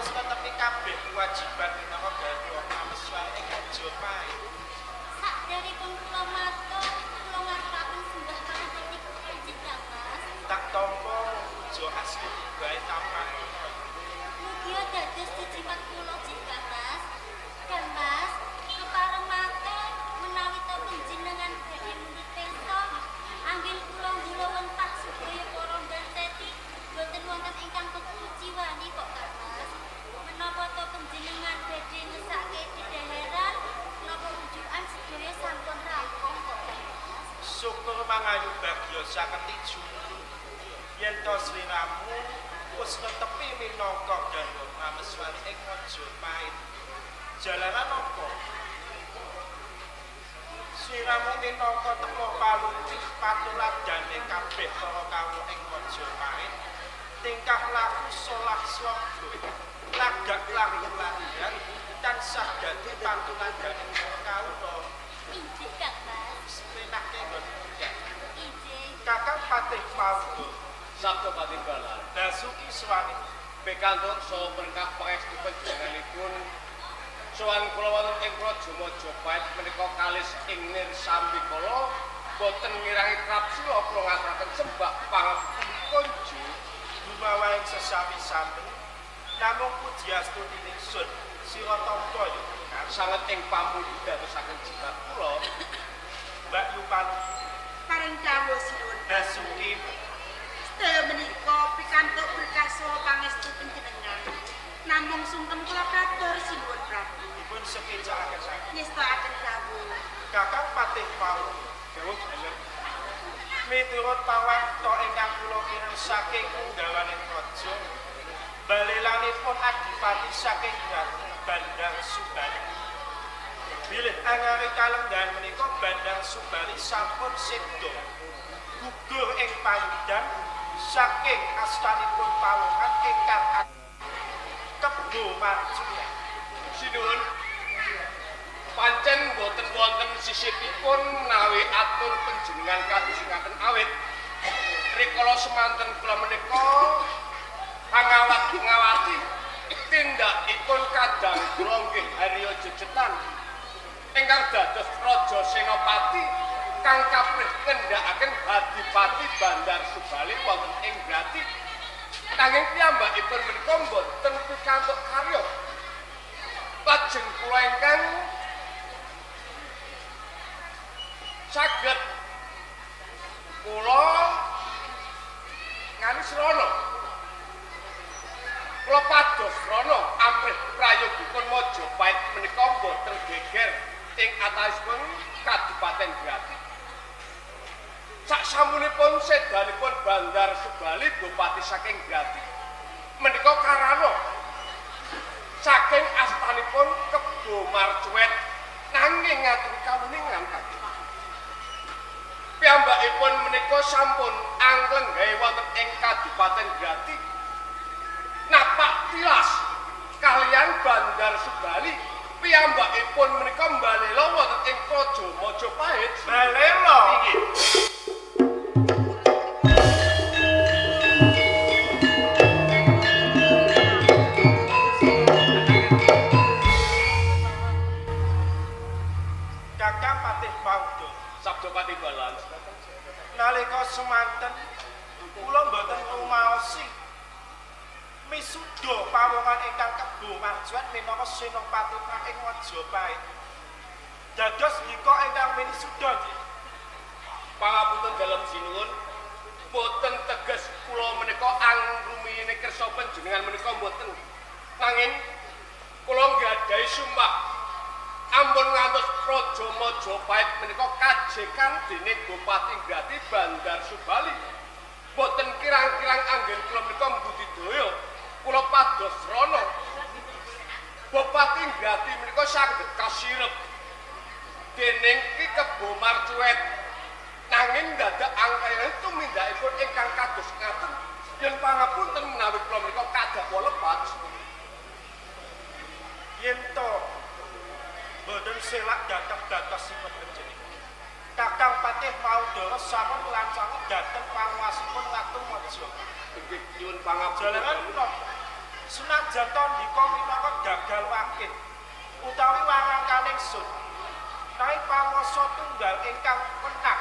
wis netepi kabeh kewajiban minangka garwa prameswari ing Majapahit. Sakderengipun kula matur, kula ngaturaken sembah pangapati Kanjeng Kang Mas. Tak tampa puja astuti wae tampanana. Mugia dados jejimat kula jih Kang Mas. Kang Mas, kepareng matur menawi ta panjenengan badhe mundhut pirsa, anggen kula nggulawentah sedaya para mbanteti boten wonten ingkang kekuciwani kok Kang Mas. Menapa ta panjenengan badhe ngesake dedhaharan napa unjukan sedaya sampun rampung kok Kang Mas. Syukur mangayu bagya saketi jumlu. Yen to sliramu wis netepi minangka garwa prameswari ing Majapahit. Jalaran apa? Sliramu minangka tepa palupi patuladane kabeh para kawula ing Majapahit. Tingkah laku solah sloga, lagak laku larian tansah dadi patuladane para kawula. Injih Kang Mas. Penake nggon. Injih. Kakang Patih Maudo, Sabda Patimbalan. Basuki Swani, Pikantuk saha berkah pangestu panjenenganipun sowan kula wonten ing Praja Majapahit menika kalis ing nirsambikala boten ngirangi trapsila kula ngaturaken sembah pangapunten kunju gumawaing sesami-sami namung puji astuti ningsun sira tampa ya Kang. Sanget ing pamundhu dadosaken jimat kula. Mbak Yu Palupi. Paring dawuh sinuwun. Basuki. Sedaya menika pikantuk berkah saha pangestu panjenengan. Namung sungkem kula katur sinuwun Prabu. Dipun sekecakaken saking. Nyestakaken dawuh. Kakang Patih Maudo, Dawuh dalem. Miturut pawarta ingkang kula kirang saking unggawaning raja, balelanipun adipati saking Grati Bandar Subali. Bilih angare kalenggahan menika Bandar Subali sampun seda gugur ing payudan saking astanipun pawongan ingkang Kebo Marcuwen. Sinuwun, pancen boten wonten sisipipun menawi atur panjenengan kados ngaten awit rikala semanten kula menika pangawat-ngawati tindakipun kadang kula nggih Harya Jejetan ingkang dados raja senopati kang kaprih ngendhakaken Adipati Bandar Subali wonten ing Grati. Nanging piyambakipun menika mboten pikantuk karya. Lajeng kula ingkang saged kula ngani srana. Kula pados srana amprih prayogipun Majapahit menika mboten geger ing atawisipun Kadipaten Grati. Saksamunipun sedanipun Bandar Subali bupati saking Grati menika karana saking astanipun Kebo Marcuwet nanging ngaturi kawuningan piyambakipun menika sampun anglenggahe wonten ing Kadipaten Grati napak tilas kalian Bandar Subali piyambakipun menika mbalela wonten ing Praja Majapahit. Balela. Inggih. Kakang Patih Maudo, Sabda Patimbalan. Nalika semanten kula mboten rumaosi misuda pawongan ingkang Kebo Marcuwen minangka senopati ing Majapahit. Dados dika ingkang minisuda nggih. Pangapunten dalem sinuwun, boten teges kula menika angrumiyine kersa panjenengan menika mboten. Nanging kula nggadahi sumpah ampun ngantos Praja Majapahit menika kajekan dening Bupati Grati Bandar Subali. Boten kirang-kirang anggen kula menika mbudidaya, kula pados srana. Bupati Grati menika saged kasirep dening Ki Kebo Marcuwet. Nanging dadak angkayane tumindakipun ingkang kados ngaten yen pangapunten menawi kula menika kadakwa lepat. Yen to boten selak dhateng batosipun panjenengan. Kakang Patih Maudara sampun nglancangi dhateng panguwasipun Ratu Majapahit. Inggih nyuwun pangapunten. Jalaran menapa? Senajan Senajan to ndika minangka gagal wakil utawi warangkaning sun. Nanging panguwasa tunggal ingkang menang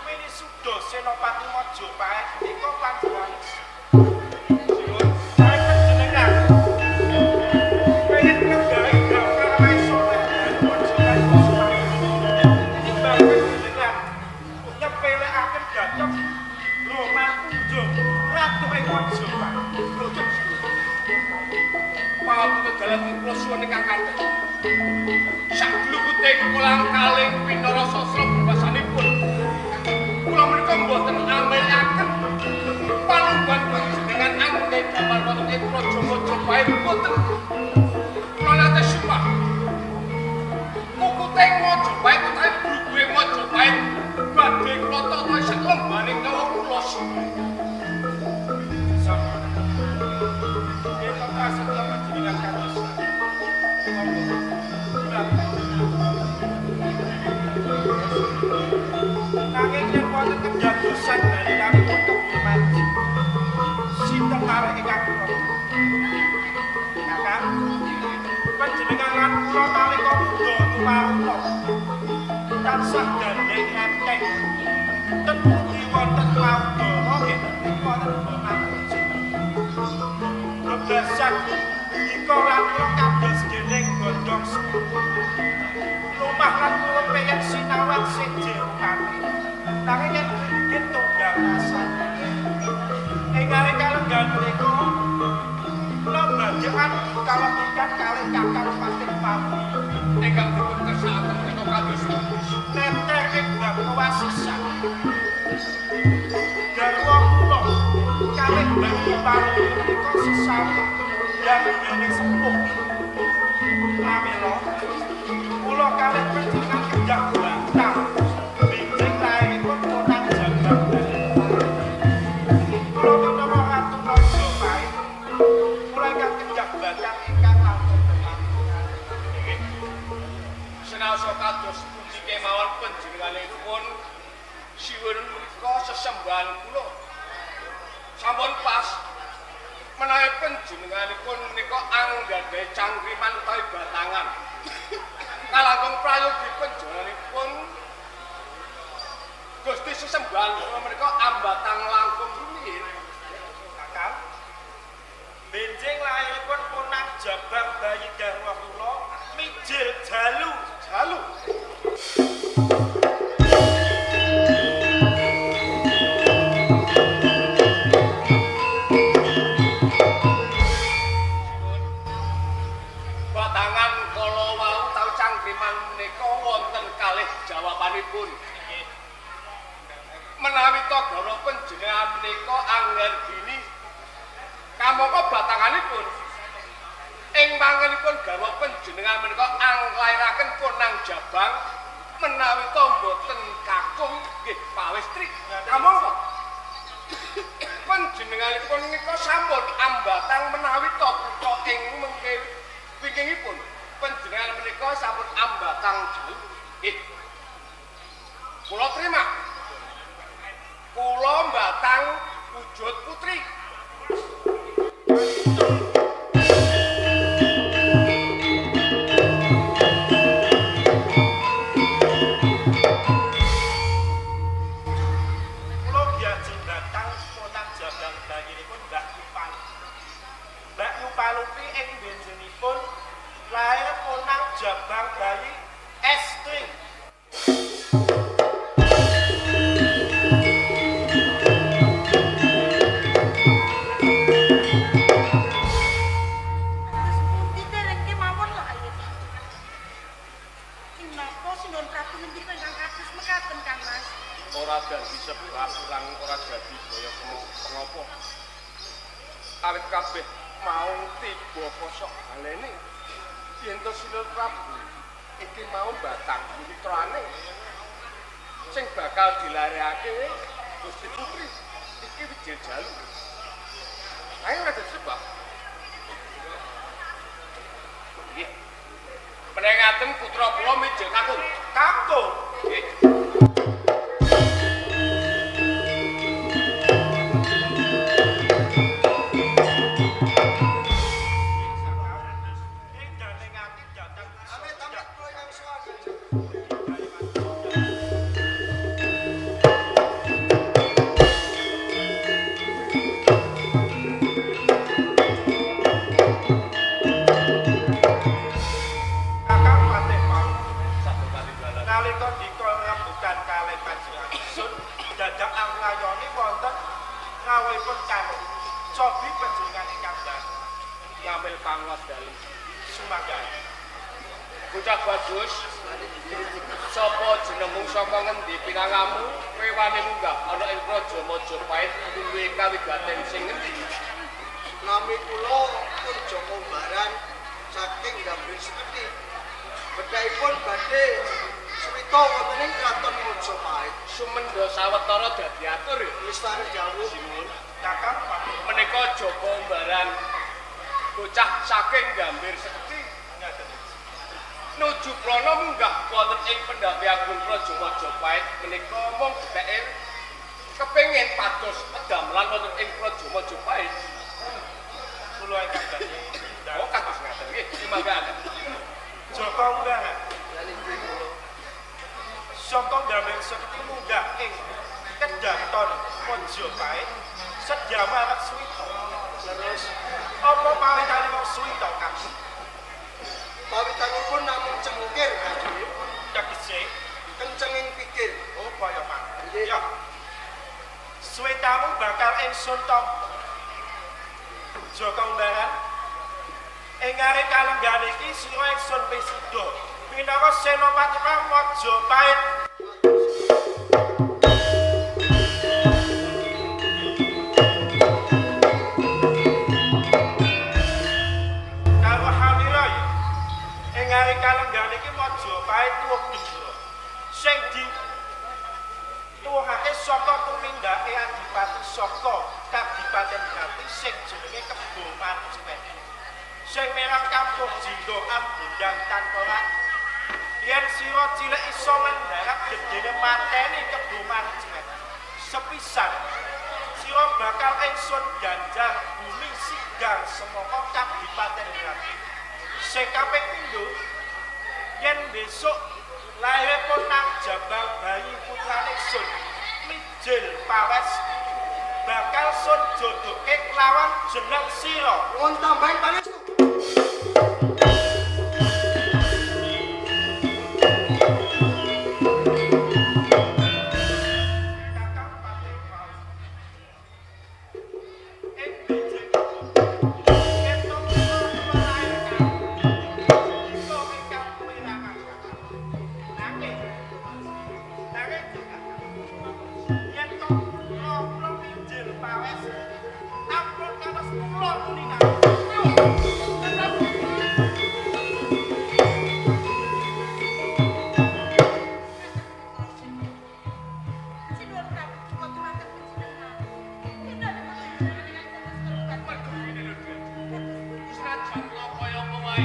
winisuda Senopati Majapahit menika panjenengan. Sinuwun. Sae panjenengan pengen nggawe damkar Maesana Majapahit tinimbang panjenengan nyepelekaken dhateng Rama Kunjung Ratu ing Majapahit. Boten sinuwun. Pangapunten dalem kula suwun ingkang kathah. Saglugute kolang kaling pinara sastra babasanipun. Kula menika mboten amelaken palungguhan panjenengan angge damar wonten ing Praja Majapahit mboten. Kula nate sumpah. Kukute Majapahit utawi brubuhe Majapahit badhe kula tata sak lembaning nyawa kula sumpah. Sampun. Yen prasetya panjenengan kados. Nanging yen wonten kedadosan balinanipun kebul mati. Sinten malih ingkang kula? Kakang, panjenengan lan kula nalika muda tumaruna tansah gandeng enteng. Ten pundi wonten maudara nggih wonten Bomakuji. Bebasan dika lan kula kados dening godhong suku. Lumah lan kula pengen sinawat seje rupane. Nanging yen dikit tunggal rasane. Ing arep kalenggahan menika kula badhe adu kawedikan kalih Kakang Patih Pawi. Ingkang dipun kersakaken menika kados pundi? Neter ing bab kewasisan. Garwa kula kalih Mbah Pawi menika sesami yang dening sepuh. Pramila kula kalih panjenengan kedah bantah binjing lairipun Ponang Jabang Bayi. Kula minangka Ratu Majapahit kula ingkang kedah bantah ingkang langkung tepat. Nggih. Senaosa kados pundi kemawon panjenenganipun siwun menika sesembahan kula. Sampun pas menawi panjenenganipun menika anggadhahi cangkriman utawi batangan. Kalangkung prayogi panjenenganipun Gusti sesembahan kula menika ambatang langkung rumiyin. Kakang, benjing lairipun Ponang Jabang Bayi garwa kula mijil jalu. Jalu. Batangan kala wau tau cangkriman menika wonten kalih jawabanipun. Menawi to garwa panjenengan menika angger gini kamangka batanganipun ing mangenipun garwa panjenengan menika anglairaken Ponang Jabang menawi to mboten kakung nggih pawestri kamangka panjenenganipun menika sampun ambatang menawi to kutha ing mengke wingkingipun panjenengan menika sampun ambatang jalu. Nggih, kula terima. Kula mbatang wujud putri. Kula giaji batang Ponang Jabang bayinipun Mbak Yupalupi. Mbak Yupalupi ing benjingipun lair Ponang Jabang Bayi estri. Terus pundi dereng kemawon lho ayo. Kinapa Sinuwun Prabu ngendika ingkang kados mekaten Kang Mas? Ora dadi sebab lan ora dadi baya pengopo. Awit kabeh mau tiba kosok balene. Yen to Sinuwun Prabu iki mau batang putrane sing bakal dilarekake Gusti Putri iki wijil jalu. Ayo ora dadi sebab. Nggih. Menengaten putra kula mijil kakung. Kakung. Nggih. Pangawas dalem. Sumangga. Bocah bagus. Sapa jenengmu saka ngendi pinangamu? Kowe wani munggah ana ing Praja Majapahit duwe kawigaten sing ngendi? Nami kula pun Joko Umbaran saking Gambir Seketi. Bedhahipun badhe suwita wonten ing Kraton Majapahit. Sumendha sawetara dadi atur ya. Lestari dawuh Sinuwun. Kakang Patih Menika Joko Umbaran bocah saking Gambir Seketi ngaten. Nuju prana munggah wonten ing Pendhapi Agung Praja Majapahit menika mung dheweke kepengin pados pedamelan wonten ing Praja Majapahit. Kula ingkang badhe Oh, kados ngaten nggih, sumangga. Joko Umbaran. lan inggih kula. Saka Gambir Seketi munggah ing Kedaton Majapahit sedyamu arep suwita. Terus Apa pawitane wong suwita Kang? pawitanipun namung cengkir prajurit, Tegese kencenging pikir. oh kaya Pak. Nggih. Ya. Suwitamu bakal ingsun tampa. Joko Umbaran ing are kalenggahan iki sira ingsun wisuda minangka senopati Majapahit. Karo Hamira ya. Ing are kalenggahan iki Majapahit tuwuh gendera sing di tuwuhake saka tumindake adipati saka Kadipaten Grati sing jenenge Kebo Marcuwen. Sing merang kampung Jinggo Ambundang tanpa ratu. Yen sira cilik iso mendharat gedene mateni Kebo Marcuwen. Sepisan sira bakal ingsun ganjar bumi sigang semaka Kadipaten Grati. Sing kaping pindho yen besok lahir pun nang jabang bayi putrane sun mijil pawes bakal sun jodohke kelawan jeneng sira. Nuwun tambahin pangestu. Kakang Patih wau ing bijing ketok kula lair kang iso ingkang wirangan nanging nanging yen to kula kula mijil pawes ampun kados kula muni. Sinuwun Prabu Joko dumateng panjenengan. Kinten panjenengan ingkang dados korban. Mergo ngene lho, Dek. Senajan kaya apa wae,